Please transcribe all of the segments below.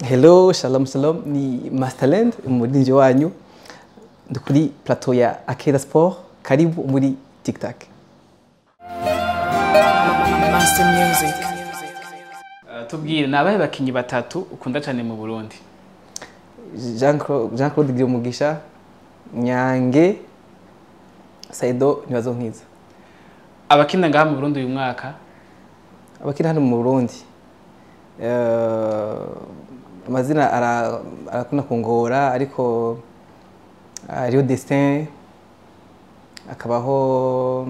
Hello, shalom shalom, ni Masterland, umuririmbyi wanyu. Ndi kuri plateau ya Akeza Sport, karibu muri Tic Tac. Master Music. Tubwire, ni abahe bakinyi batatu ukunda cyane mu Burundi? Jean Claude Girumugisha, Nyange, Saido Ntibazonkiza. Abakina ngaha mu Burundi uyu mwaka? Abakina hano mu Burundi, amazina arakunda kungora, ariko hariho Destin, akabaho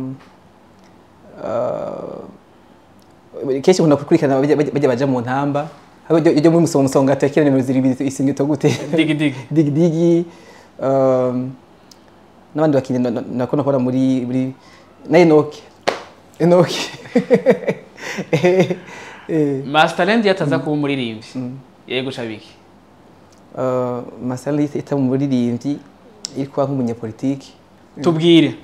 kenshi nkunda gukurikirana bajya baja mu ntamba. Habo muri Musonga tekera nimero zibiri isingito gute? Digi Digi. Digi Digi, n'abandi bakinyi nakunda kubona muri na Enoke Enoke. Masterland yataza kuba umuririmbyi, yego cabiki? Masterland ita mu muririmbyi, iri kuba nk'umunyepolitiki. Tubwire,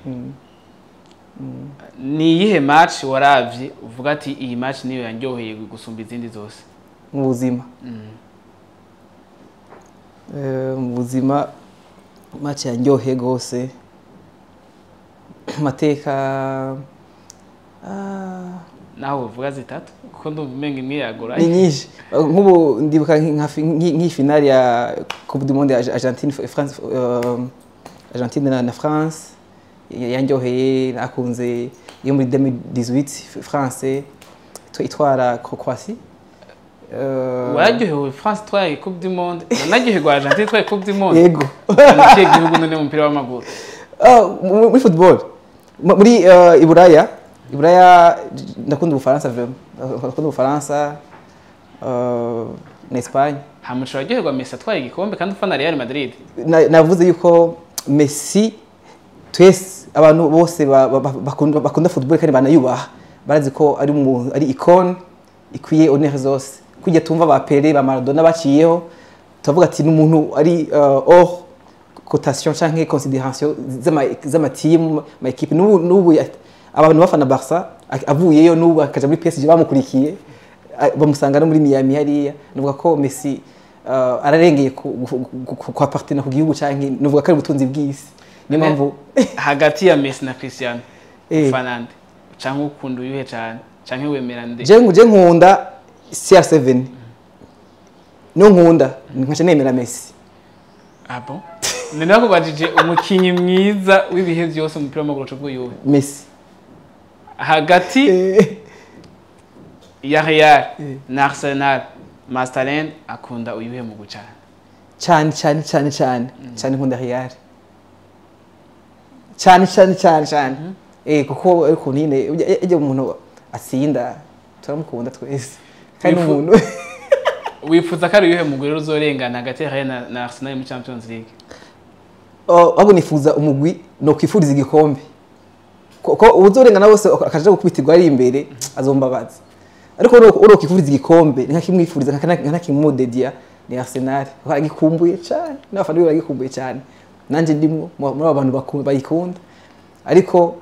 ni iyihe match waravye uvuga ati iyi match niyo yanryoheye gusumba izindi zose? Mu buzima? Mu buzima, match yanryoheye gose, amateka, Naho uvuga zitatu, kuko ndumva umenga imwe yagora. Ni nyinshi. Nk'ubu ndibuka nk'ifinale ya Coupe du Monde ya Argentine France, Argentine na France yanryoheye. Nakunze iyo muri 2018 France itwara Croatie. Wararyohewe France itwaye Coupe du Monde, unaryoherwa Argentine itwaye Coupe du Monde? Yego. Ni ikihe gihugu none mu mupira w'amaguru? Ah, muri football, muri Iburaya ndakunda Ubufaransa, vraiment ndakunda Ubufaransa na Espagne. Hamuca waryoherwa Messi atwaye igikombe kandi ufana Real Madrid? Navuze yuko Messi, twese abantu bose bakunda football kandi banayubaha barazi ko ari umuntu, ari icône ikwiye honneur zose. Kujya tumva ba Pele, ba Maradona baciyeho, tuvuga ati ni umuntu ari hors cotation canke considération z'amatimu, ma équipe. N'ubu abantu bafana Barca, avuyeyo n'ubu akaja muri PSG bamukurikiye, bamusanga no muri Miami hariya. Nuvuga ko Messi ararengeye ku appartenir ku gihugu, canke nuvuga ko ari ubutunzi bw'isi, niyo mpamvu. Hagati ya Messi na Cristiano, ufana nde, canke ukunda uyuhe cane, canke wemera nde? Je nkunda CR7, no nkunda nkaca nemera Messi. Ah bon, none nakubajije umukinyi mwiza w'ibihe vyose mu mupira w'amaguru, ucuvuga uyuhe? Messi. Hagati ya Real na Arsenal, Masterland akunda uyuhe mu gucana? Cyane cyane cyane cyane cyane nkunda Real cyane cyane cyane cyane, kuko ariko nyine ujya umuntu atsinda turamukunda twese kandi umuntu. Wifuza ko ari uyuhe mugwi rero uzorengana hagati ya Real na Arsenal muri Champions League? Oh, ahubwo nifuza umugwi no kwifuriza igikombe, ko uzorengana bose akaja gukubitirwa ari imbere azombabaza, ariko uro kwifuriza igikombe ni nkakimwifuriza, nkakimumudedia, ni Arsenal, kuko aragikumbuye cyane n'abafana biwe baragikumbuye cyane, nanjye ndimwo muri abo bantu bayikunda. Ariko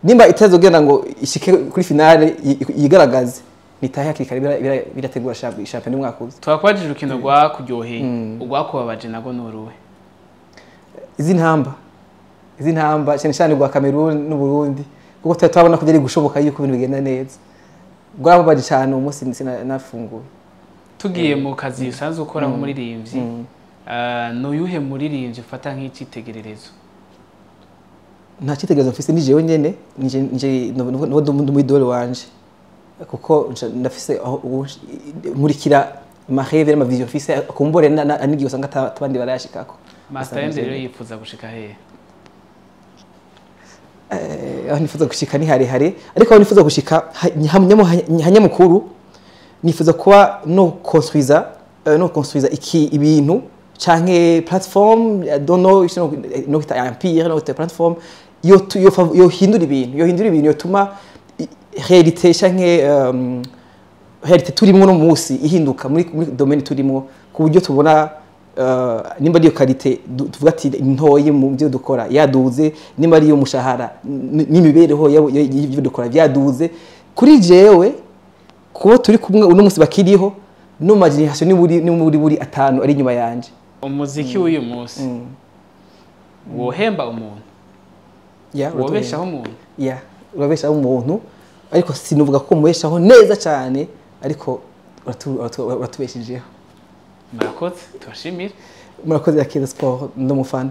nimba itazogenda ngo ishike kuri finale yigaragaze, nitahe hakiri kare, birategura shampiyona y'umwaka uza. Twakubajije urukino rwakuryoheye, urwakubabaje nago ni uruhe? Izi ntamba cyane cyane rwa Cameroon n'u Burundi, kuko tutari twabona ko byari gushoboka yuko ibintu bigenda neza. Rwarababaje cyane, uwo munsi sinafunguye. Tugiye mu kazi usanzwe ukora nk'umuririmbyi, ni uyuhe muririmbyi ufata nk'icyitegererezo? Nta cyitegererezo mfise, ni jewe nyene, nije nuwo ndi idole wanje, kuko ndafise aho nkurikira ama rêves n'ama visions mfise, kumbure n'igihe usanga atabandi barayashikako. Master Enze rero yifuza gushika hehe? Aho nifuza gushika ni harehare, ariko aho nifuza gushika hanyamukuru, nifuza kuba no construiza iki ibintu canke platform, I don't know, no kita empire, no kita platform yo hindura ibintu, yo hindura ibintu, yotuma réalité canke réalité turimo no munsi ihinduka muri domaine turimo, ku buryo tubona nimba ariyo qualité tuvuga ati ntoyi mu byo dukora yaduze, nimba ariyo mushahara n'imibereho y'ibyo dukora byaduze. Kuri jewe, kuba turi kumwe uno munsi bakiriho. No mu generation ni muri buri atanu ari inyuma yanje. Umuziki w'uyu munsi wohemba umuntu? Yeah, wobeshaho umuntu? Yeah, urabeshaho umuntu, ariko sinuvuga ko mubeshaho neza cyane, ariko uratubeshejeho. Murakoze, tubashimire. Murakoze. Akeza Sport, ndumufana.